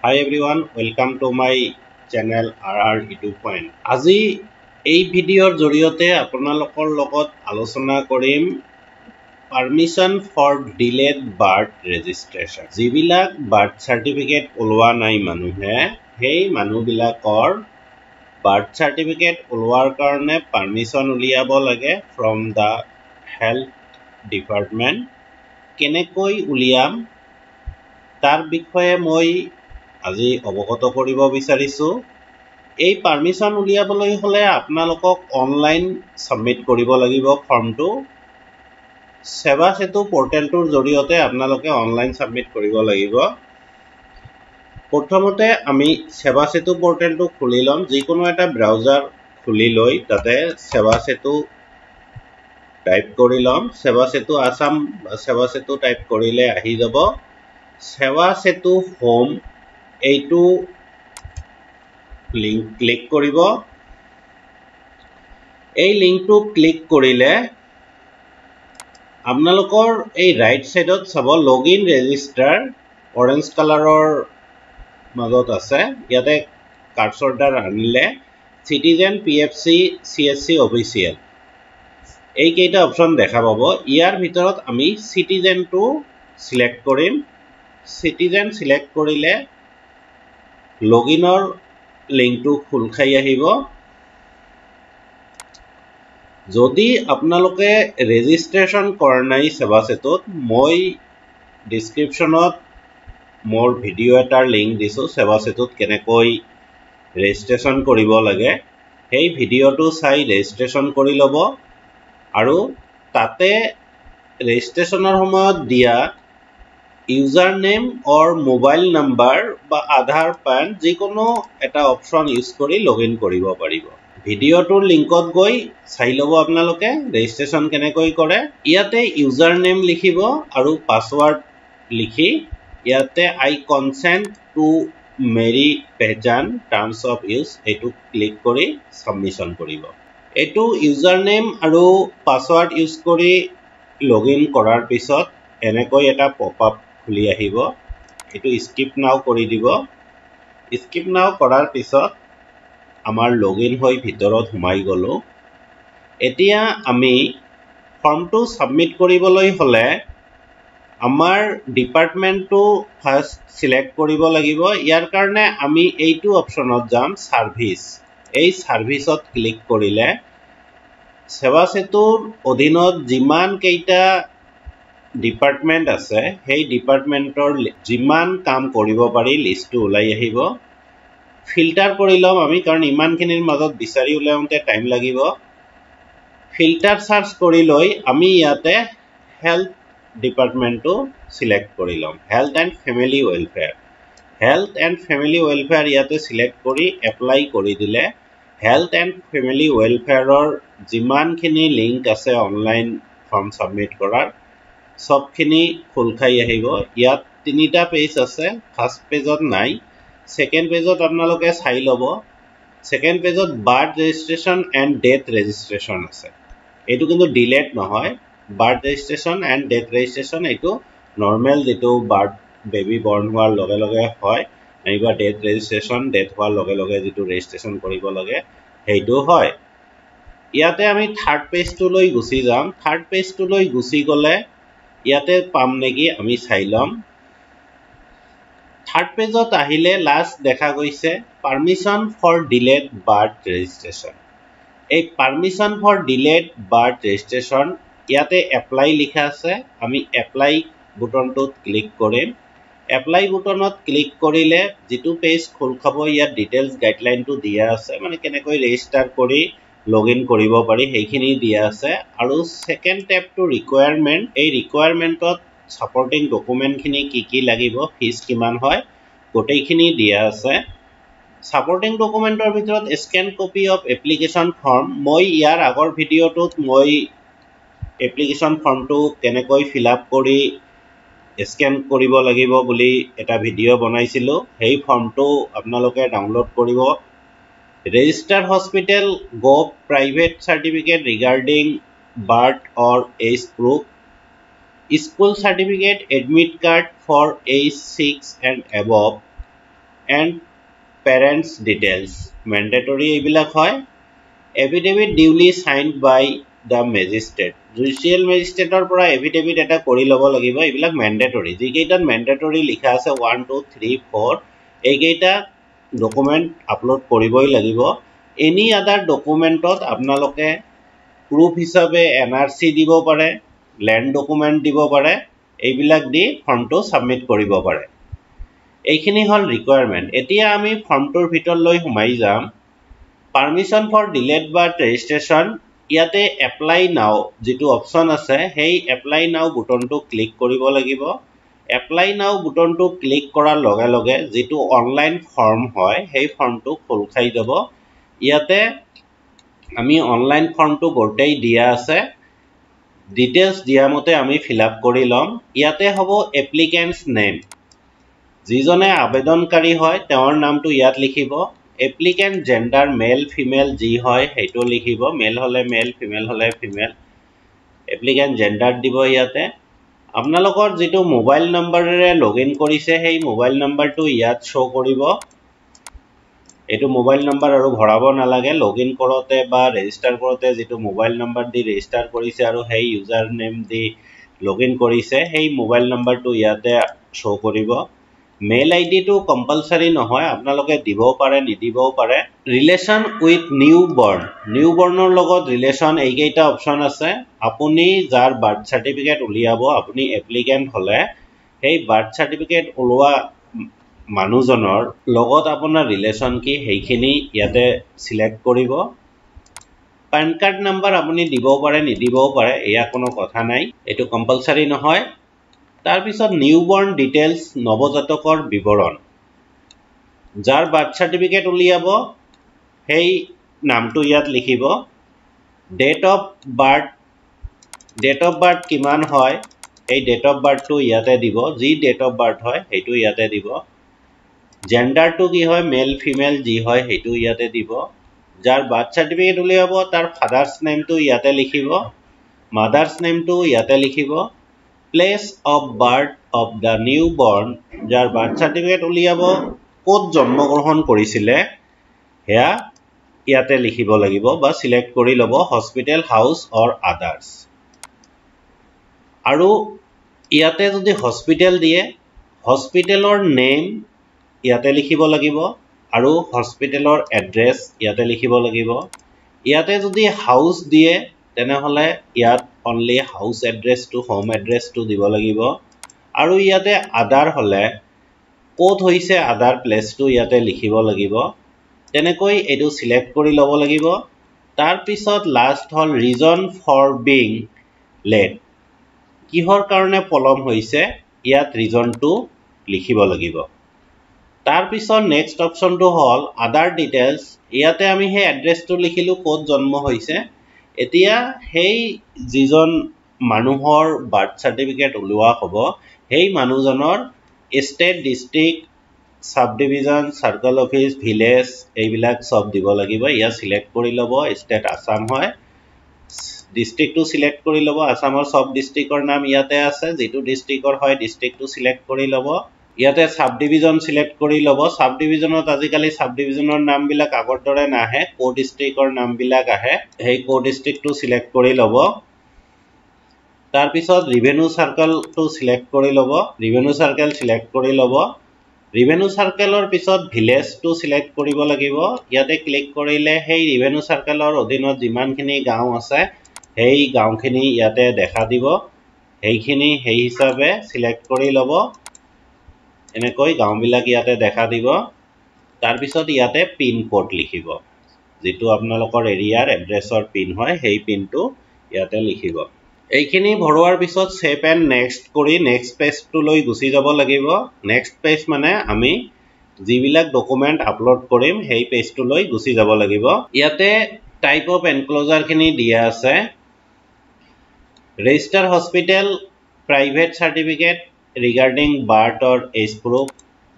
Hi everyone, welcome to my channel RR Edu Point. আজি এই ভিডিঅ'ৰ জৰিয়তে আপোনালোকৰ লগত আলোচনা কৰিম permission for delayed birth registration. যিবিলাক বাৰ্থ চাৰ্টিফিকেট ওলোৱা নাই মানুহে, সেই মানুহবিলাকৰ বাৰ্থ চাৰ্টিফিকেট ওলোৱাৰ কাৰণে পাৰ্মিশ্যন উলিয়াব লাগে ফ্ৰম the health department. কেনেকৈ উলিয়াম তাৰ বিষয়ে মই আজি অৱগত কৰিব বিচাৰিছোঁ। এই পাৰ্মিশ্যন উলিয়াবলৈ হ'লে আপোনালোকক অনলাইন ছাবমিট কৰিব লাগিব ফৰ্মটো। সেৱা সেতু পৰ্টেলটোৰ জৰিয়তে আপোনালোকে অনলাইন ছাবমিট কৰিব লাগিব। প্ৰথমতে আমি সেৱা সেতু পৰ্টেলটো খুলি ল'ম। যিকোনো এটা ব্ৰাউজাৰ খুলি লৈ তাতে সেৱা সেতু টাইপ কৰি ল'ম। সেৱা সেতু আছাম, সেৱা সেতু টাইপ কৰিলে আহি যাব। সেৱা সেতু হোম এইটো লিংক ক্লিক কৰিব। এই লিংকটো ক্লিক কৰিলে আপোনালোকৰ এই ৰাইট ছাইডত চাব লগ ইন ৰেজিষ্টাৰ অৰেঞ্জ কালাৰৰ মাজত আছে। ইয়াতে কাৰ্চৰডাল আনিলে citizen, PFC, CSC official এইকেইটা অপশ্যন দেখা পাব। ইয়াৰ ভিতৰত আমি চিটিজেনটো চিলেক্ট কৰিম। চিটিজেন চিলেক্ট কৰিলে লগ ইনৰ লিংকটো খোল খাই আহিব। যদি আপোনালোকে ৰেজিষ্ট্ৰেশ্যন কৰা নাই সেৱা সেতুত, মই ডিছক্ৰিপশ্যনত মোৰ ভিডিঅ' এটাৰ লিংক দিছোঁ, সেৱা সেতুত কেনেকৈ ৰেজিষ্ট্ৰেশ্যন কৰিব লাগে। সেই ভিডিঅ'টো চাই ৰেজিষ্ট্ৰেশ্যন কৰি ল'ব আৰু তাতে ৰেজিষ্ট্ৰেশ্যনৰ সময়ত দিয়া user name or mobile number বা আধাৰ, পেন যিকোনো এটা অপশ্যন ইউজ কৰি লগ ইন কৰিব পাৰিব। ভিডিঅ'টোৰ লিংকত গৈ চাই ল'ব আপোনালোকে ৰেজিষ্ট্ৰেশ্যন কেনেকৈ কৰে। ইয়াতে ইউজাৰ নেম লিখিব আৰু পাছৱাৰ্ড লিখি ইয়াতে I consent to Meri Pehchaan terms of use এইটো ক্লিক কৰি ছাবমিশ্যন কৰিব। এইটো ইউজাৰ নেম আৰু পাছৱাৰ্ড ইউজ কৰি লগ ইন কৰাৰ পিছত এনেকৈ এটা পপ আপ খুলি আহিব। এইটো স্কিপ নাও কৰি দিব। স্কিপ নাও কৰাৰ পিছত আমাৰ লগ ইন হৈ ভিতৰত সোমাই গ'লোঁ। এতিয়া আমি ফৰ্মটো ছাবমিট কৰিবলৈ হ'লে আমাৰ ডিপাৰ্টমেণ্টটো ফাৰ্ষ্ট চিলেক্ট কৰিব লাগিব। ইয়াৰ কাৰণে আমি এইটো অপশ্যনত যাম, ছাৰ্ভিচ। এই ছাৰ্ভিচত ক্লিক কৰিলে সেৱা সেতুৰ অধীনত যিমান কেইটা ডিপাৰ্টমেণ্ট আছে সেই ডিপাৰ্টমেণ্টৰ যিমান কাম কৰিব পাৰি লিষ্টটো ওলাই আহিব। ফিল্টাৰ কৰি ল'ম আমি, কাৰণ ইমানখিনিৰ মাজত বিচাৰি উলিয়াওঁতে টাইম লাগিব। ফিল্টাৰ চাৰ্চ কৰি লৈ আমি ইয়াতে হেল্থ ডিপাৰ্টমেণ্টটো চিলেক্ট কৰি ল'ম, health and family welfare. Health and family welfare ইয়াতে চিলেক্ট কৰি এপ্লাই কৰি দিলে হেল্থ এণ্ড ফেমিলি ৱেলফেয়াৰৰ যিমানখিনি লিংক আছে অনলাইন ফৰ্ম ছাবমিট কৰাৰ চবখিনি খোল খাই আহিব। ইয়াত তিনিটা পেজ আছে, ফাৰ্ষ্ট পেজত নাই, ছেকেণ্ড পেজত আপোনালোকে চাই ল'ব। ছেকেণ্ড পেজত birth registration and death registration আছে। এইটো কিন্তু ডিলেট নহয়, birth registration and death registration এইটো নৰ্মেল যিটো বাৰ্থ বেবী বৰ্ণ হোৱাৰ লগে লগে হয়, নাইবা ডেথ ৰেজিষ্ট্ৰেশ্যন ডেথ হোৱাৰ লগে লগে যিটো ৰেজিষ্ট্ৰেশ্যন কৰিব লাগে সেইটো হয়। ইয়াতে আমি থাৰ্ড পেজটোলৈ গুচি যাম। থাৰ্ড পেজটোলৈ গুচি গ'লে ইয়াতে পাম নেকি আমি চাই ল'ম। থাৰ্ড পেজত আহিলে লাষ্ট দেখা গৈছে permission for delayed birth registration. এই permission for delayed birth registration ইয়াতে এপ্লাই লিখা আছে। আমি এপ্লাই বুটনটোত ক্লিক কৰিম। এপ্লাই বুটনত ক্লিক কৰিলে যিটো পেজ খোল খাব ইয়াত ডিটেইলছ গাইডলাইনটো দিয়া আছে, মানে কেনেকৈ ৰেজিষ্টাৰ কৰি লগ ইন কৰিব পাৰি সেইখিনি দিয়া আছে। আৰু ছেকেণ্ড টেপটো ৰিকুৱাৰমেণ্ট, এই ৰিকুৱাৰমেণ্টত ছাপৰ্টিং ডকুমেণ্টখিনি কি কি লাগিব, ফিজ কিমান হয় গোটেইখিনি দিয়া আছে। ছাপৰ্টিং ডকুমেণ্টৰ ভিতৰত scan copy of application form, মই ইয়াৰ আগৰ ভিডিঅ'টোত মই এপ্লিকেশ্যন ফৰ্মটো কেনেকৈ ফিল আপ কৰি স্কেন কৰিব লাগিব বুলি এটা ভিডিঅ' বনাইছিলোঁ, সেই ফৰ্মটো আপোনালোকে ডাউনলোড কৰিব। Register hospital gov private certificate regarding birth or age proof, school certificate, admit card for age 6 and above, and parents details, mandatory এইবিলাক হয়। Affidavit duly signed by the magistrate, judicial মেজিষ্ট্ৰেটৰ পৰা affidavit এটা কৰি ল'ব লাগিব। এইবিলাক mandatory, যিকেইটাত mandatory লিখা আছে 1 2 3 4, এইকেইটা ডকুমেণ্ট আপলোড কৰিবই লাগিব। এনি আদাৰ ডকুমেণ্টত আপোনালোকে প্ৰুফ হিচাপে NRC দিব পাৰে, লেণ্ড ডকুমেণ্ট দিব পাৰে, এইবিলাক দি ফৰ্মটো ছাবমিট কৰিব পাৰে। এইখিনি হ'ল ৰিকুৱাৰমেণ্ট। এতিয়া আমি ফৰ্মটোৰ ভিতৰলৈ সোমাই যাম। Permission for delayed birth registration, ইয়াতে এপ্লাই নাও যিটো অপশ্যন আছে, সেই এপ্লাই নাও বুটনটো ক্লিক কৰিব লাগিব। এপ্লাই নাও বুটনটো ক্লিক কৰাৰ লগে লগে যিটো অনলাইন ফৰ্ম হয়, সেই ফৰ্মটো খোল খাই যাব। ইয়াতে আমি অনলাইন ফৰ্মটো গোটেই দিয়া আছে, ডিটেইলছ দিয়া মতে আমি ফিল আপ কৰি ল'ম। ইয়াতে হ'ব এপ্লিকেণ্টছ নেম, যিজনে আবেদনকাৰী হয় তেওঁৰ নামটো ইয়াত লিখিব। এপ্লিকেণ্ট জেণ্ডাৰ মেল ফিমেল যি হয় সেইটো লিখিব, মেল হ'লে মেল, ফিমেল হ'লে ফিমেল। এপ্লিকেণ্ট জেণ্ডাৰ দিব ইয়াতে। আপোনালোকৰ যিটো মোবাইল নম্বৰেৰে লগ ইন কৰিছে, সেই মোবাইল নম্বৰটো ইয়াত শ্ব' কৰিব। এইটো মোবাইল নম্বৰ আৰু ভৰাব নালাগে। লগ ইন কৰোঁতে বা ৰেজিষ্টাৰ কৰোঁতে যিটো মোবাইল নম্বৰ দি ৰেজিষ্টাৰ কৰিছে আৰু সেই user name the log in কৰিছে, সেই মোবাইল নম্বৰটো ইয়াতে শ্ব' কৰিব। মেইল আই ডিটো কম্পালচাৰী নহয়, আপোনালোকে দিবও পাৰে নিদিবও পাৰে। ৰিলেশ্যন উইথ নিউ বৰ্ণ, নিউ বৰ্ণৰ লগত ৰিলেশ্যন এইকেইটা অপশ্যন আছে। আপুনি যাৰ বাৰ্থ চাৰ্টিফিকেট উলিয়াব, আপুনি এপ্লিকেণ্ট হ'লে সেই বাৰ্থ চাৰ্টিফিকেট ওলোৱা মানুহজনৰ লগত আপোনাৰ ৰিলেশ্যন কি, সেইখিনি ইয়াতে চিলেক্ট কৰিব। পেন কাৰ্ড নাম্বাৰ আপুনি দিবও পাৰে নিদিবও পাৰে, এয়া কোনো কথা নাই, এইটো কম্পালচাৰী নহয়। তাৰপিছত নিউ বৰ্ণ ডিটেইলছ, নৱজাতকৰ বিৱৰণ, যাৰ বাৰ্থ চাৰ্টিফিকেট উলিয়াব সেই নামটো ইয়াত লিখিব। Date of birth, date of birth কিমান হয় এই ডেট অফ বাৰ্থটো ইয়াতে দিব, যি ডেট অফ বাৰ্থ হয় সেইটো ইয়াতে দিব। জেণ্ডাৰটো কি হয়, মেল ফিমেল যি হয় সেইটো ইয়াতে দিব। যাৰ বাৰ্থ চাৰ্টিফিকেট উলিয়াব তাৰ ফাদাৰ্ছ নেমটো ইয়াতে লিখিব, মাদাৰ্ছ নেমটো ইয়াতে লিখিব। Place of birth of the new born, যাৰ বাৰ্থ চাৰ্টিফিকেট উলিয়াব ক'ত জন্মগ্ৰহণ কৰিছিলে সেয়া ইয়াতে লিখিব লাগিব বা চিলেক্ট কৰি ল'ব, হস্পিটেল, হাউচ অৰ আদাৰ্ছ। আৰু ইয়াতে যদি হস্পিটেল দিয়ে, হস্পিটেলৰ নেম ইয়াতে লিখিব লাগিব আৰু হস্পিটেলৰ এড্ৰেছ ইয়াতে লিখিব লাগিব। ইয়াতে যদি হাউচ দিয়ে তেনেহ'লে ইয়াত অনলি হাউচ এড্ৰেছটো, হোম এড্ৰেছটো দিব লাগিব। আৰু ইয়াতে আদাৰ হ'লে ক'ত হৈছে আদাৰ প্লেচটো ইয়াতে লিখিব লাগিব। তেনেকৈ এইটো চিলেক্ট কৰি ল'ব লাগিব। তাৰপিছত লাষ্ট হ'ল ৰিজন ফৰ বিং লেট, কিহৰ কাৰণে পলম হৈছে ইয়াত ৰিজনটো লিখিব লাগিব। তাৰপিছত নেক্সট অপশ্যনটো হ'ল আদাৰ ডিটেইলছ, ইয়াতে আমি সেই এড্ৰেছটো লিখিলোঁ ক'ত জন্ম হৈছে। এতিয়া সেই যিজন মানুহৰ বাৰ্থ চাৰ্টিফিকেট ওলোৱা হ'ব সেই মানুহজনৰ state, district, sub division, circle office, village এইবিলাক চব দিব লাগিব। ইয়াত চিলেক্ট কৰি ল'ব, ষ্টেট আছাম হয়, ডিষ্ট্ৰিক্টটো চিলেক্ট কৰি ল'ব, আছামৰ চব ডিষ্ট্ৰিক্টৰ নাম ইয়াতে আছে, যিটো ডিষ্ট্ৰিক্টৰ হয় ডিষ্ট্ৰিক্টটো চিলেক্ট কৰি ল'ব। ইয়াতে চাব ডিভিজন চিলেক্ট কৰি ল'ব। চাব ডিভিজনত আজিকালি চাব ডিভিজনৰ নামবিলাক আগৰ দৰে নাহে, কো ডিষ্ট্ৰিক্টৰ নামবিলাক আহে, সেই কো ডিষ্ট্ৰিক্টটো চিলেক্ট কৰি ল'ব। তাৰপিছত ৰিভেনিউ চাৰ্কেলটো চিলেক্ট কৰি ল'ব, ৰিভেনিউ চাৰ্কেল চিলেক্ট কৰি ল'ব। ৰিভেনিউ চাৰ্কেলৰ পিছত ভিলেজটো চিলেক্ট কৰিব লাগিব। ইয়াতে ক্লিক কৰিলে সেই ৰিভেনিউ চাৰ্কেলৰ অধীনত যিমানখিনি গাঁও আছে সেই গাঁওখিনি ইয়াতে দেখা দিব, সেইখিনি সেই হিচাপে চিলেক্ট কৰি ল'ব। এনেকৈ গাঁওবিলাক ইয়াতে দেখা দিব। তাৰপিছত ইয়াতে পিন কোড লিখিব, যিটো আপোনালোকৰ এৰিয়াৰ এড্ৰেছৰ পিন হয় সেই পিনটো ইয়াতে লিখিব। এইখিনি ভৰোৱাৰ পিছত ছেভ এণ্ড নেক্সট কৰি নেক্সট পেজটোলৈ গুচি যাব লাগিব। নেক্সট পেজ মানে আমি যিবিলাক ডকুমেণ্ট আপলোড কৰিম সেই পেজটোলৈ গুচি যাব লাগিব। ইয়াতে টাইপ অফ এনক্ল'জাৰখিনি দিয়া আছে। Register hospital, private certificate regarding birth or age proof,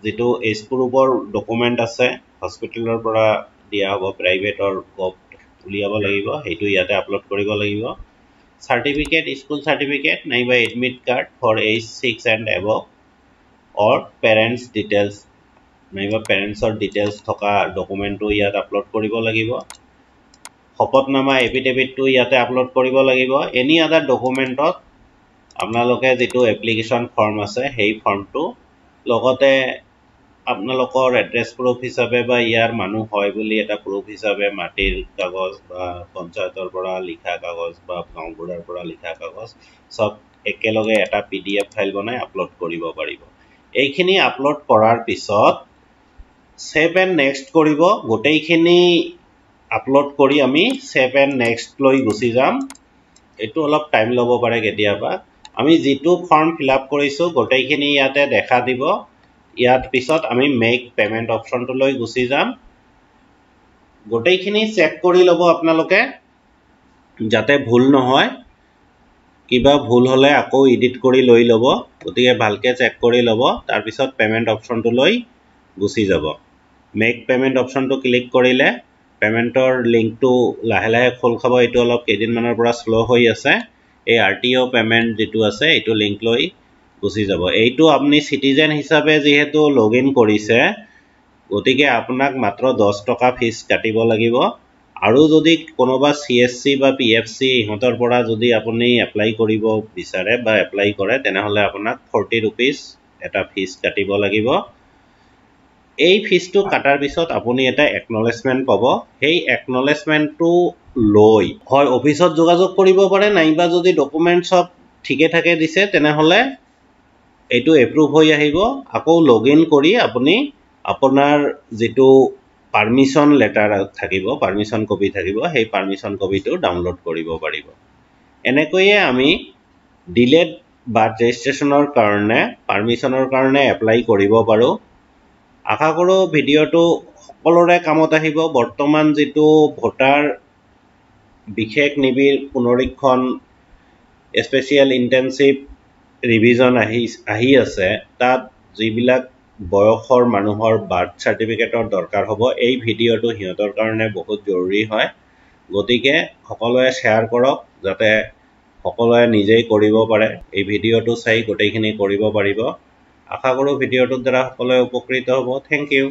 যিটো এজ প্ৰুফৰ ডকুমেণ্ট আছে হস্পিটেলৰ পৰা দিয়া হ'ব, প্ৰাইভেটৰ গভ উলিয়াব লাগিব, সেইটো ইয়াতে আপলোড কৰিব লাগিব। চাৰ্টিফিকেট, স্কুল চাৰ্টিফিকেট নাইবা admit card for age 6 and above or parents details নাইবা পেৰেণ্টছৰ ডিটেইলছ থকা ডকুমেণ্টটো ইয়াত আপলোড কৰিব লাগিব। শপতনামা এফিডেভিটটো ইয়াতে আপলোড কৰিব লাগিব। এনি আদাৰ ডকুমেণ্টত আপোনালোকে যিটো এপ্লিকেশ্যন ফৰ্ম আছে সেই ফৰ্মটো, লগতে আপোনালোকৰ এড্ৰেছ প্ৰুফ হিচাপে বা ইয়াৰ মানুহ হয় বুলি এটা প্ৰুফ হিচাপে মাটিৰ কাগজ বা পঞ্চায়তৰ পৰা লিখা কাগজ বা গাঁওবুঢ়াৰ পৰা লিখা কাগজ চব একেলগে এটা PDF file বনাই আপলোড কৰিব পাৰিব। এইখিনি আপলোড কৰাৰ পিছত ছেভ এণ্ড নেক্সট কৰিব। গোটেইখিনি আপলোড কৰি আমি ছেভ এণ্ড নেক্সট লৈ গুচি যাম। এইটো অলপ টাইম ল'ব পাৰে কেতিয়াবা। আমি যিটো ফৰ্ম ফিল আপ কৰিছোঁ গোটেইখিনি ইয়াতে দেখা দিব। ইয়াৰ পিছত আমি মেক পে'মেণ্ট অপশ্যনটো লৈ গুচি যাম। গোটেইখিনি চেক কৰি ল'ব আপোনালোকে যাতে ভুল নহয়। কিবা ভুল হ'লে আকৌ এডিট কৰি লৈ ল'ব, গতিকে ভালকৈ চেক কৰি ল'ব। তাৰপিছত পে'মেণ্ট অপশ্যনটো লৈ গুচি যাব। মেক পে'মেণ্ট অপশ্যনটো ক্লিক কৰিলে পে'মেণ্টৰ লিংকটো লাহে লাহে খোল খাব। এইটো অলপ কেইদিনমানৰ পৰা শ্ল' হৈ আছে। এই RTO payment যিটো আছে এইটো লিংক লৈ গুচি যাব। এইটো আপুনি চিটিজেন হিচাপে যিহেতু লগ ইন কৰিছে, গতিকে আপোনাক মাত্ৰ 10 টকা ফিজ কাটিব লাগিব। আৰু যদি কোনোবা CSC বা PFC ইহঁতৰ পৰা যদি আপুনি এপ্লাই কৰিব বিচাৰে বা এপ্লাই কৰে, তেনেহ'লে আপোনাক 40 ৰুপিজ এটা ফিজ কাটিব লাগিব। এই ফিজটো কটাৰ পিছত আপুনি এটা একনলেজমেণ্ট পাব। সেই একনলেজমেণ্টটো লৈ হয় অফিচত যোগাযোগ কৰিব পাৰে, নাইবা যদি ডকুমেণ্ট চব ঠিকে থাকে দিছে তেনেহ'লে এইটো এপ্ৰুভ হৈ আহিব। আকৌ লগ ইন কৰি আপুনি আপোনাৰ যিটো পাৰ্মিশ্যন লেটাৰ থাকিব, পাৰ্মিশ্যন কপি থাকিব, সেই পাৰ্মিশ্যন কপিটো ডাউনলোড কৰিব পাৰিব। এনেকৈয়ে আমি ডিলেড বাৰ্থ ৰেজিষ্ট্ৰেশ্যনৰ কাৰণে পাৰ্মিশ্যনৰ কাৰণে এপ্লাই কৰিব পাৰোঁ। আশা কৰোঁ ভিডিঅ'টো সকলোৰে কামত আহিব। বৰ্তমান যিটো ভোটাৰ বিশেষ নিবিড় পুনৰীক্ষণ স্পেচিয়েল ইণ্টেনচিভ ৰিভিজন আহি আছে, তাত যিবিলাক বয়সৰ মানুহৰ বাৰ্থ চাৰ্টিফিকেটৰ দৰকাৰ হ'ব, এই ভিডিঅ'টো সিহঁতৰ কাৰণে বহুত জৰুৰী হয়। গতিকে সকলোৱে শ্বেয়াৰ কৰক যাতে সকলোৱে নিজেই কৰিব পাৰে। এই ভিডিঅ'টো চাই গোটেইখিনি কৰিব পাৰিব। আশা কৰোঁ ভিডিঅ'টোৰ দ্বাৰা সকলোৱে উপকৃত হ'ব। Thank you.